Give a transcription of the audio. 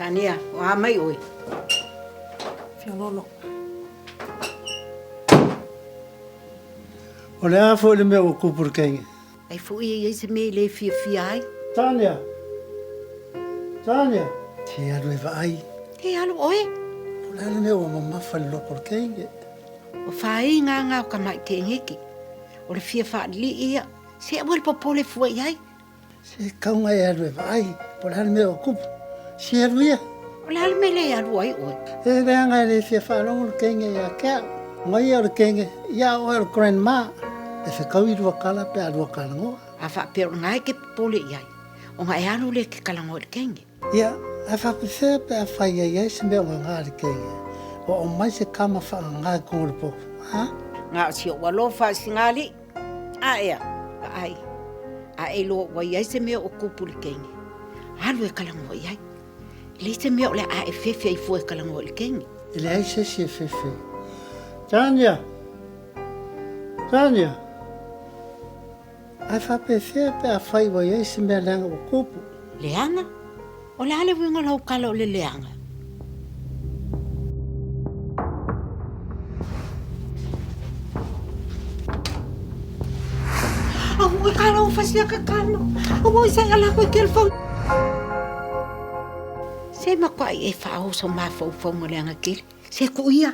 Tania, o a mai ʻoe? Fiololo. O le a foi le mea ua kupu i le kenge? Ai foi e i ai se mea i le fiafia ai. Tania! Tania! Se alu e vaai. E alu ʻoe. O le a le mea ua mamafa i le loko o le kenge? O fāiga nga o ka maʻi kegeke. O le fia faaliliʻi ia. Se aua le popole fua i ai. Se kauga e alu e vaai, po o le a le mea ua kupu. Se alu ia. O le a le mea le alu ai ʻoe? E leaga e le fia faalogo le kenge ia te au. Mai o le kenge, ia oe o le grandma. E fekaui lua kala pe a lua kalagoa. A faapea o lena e ke popole i ai, ona e alu lea e ke kalagoa i le kenge. Ia, ae faapefea pe a fai ai ai se mea o gaga i le kenge, ua aumai se kama faagaga i kogo o le popo, ha? Na o si ou alofa i Sigalii. A ea, vaai, a e iloa ua i ai se mea o kupu i le kenge, alu e kalagoa i ai. E leai se mea o le a e fefe ai fua e kalagoa i le kenge. E leai se isi e fefe. Tania! Tania! Ae faapefea pe afai ua i ai se mea leaga ua kupu? Leaga? O le a le uiga o lau tala o le leaga? Au e kala o fasia ka kama. Au i sai ala koe ke fau. Se makuai e whaoso mafaufauga leaga tele. Se ku ia.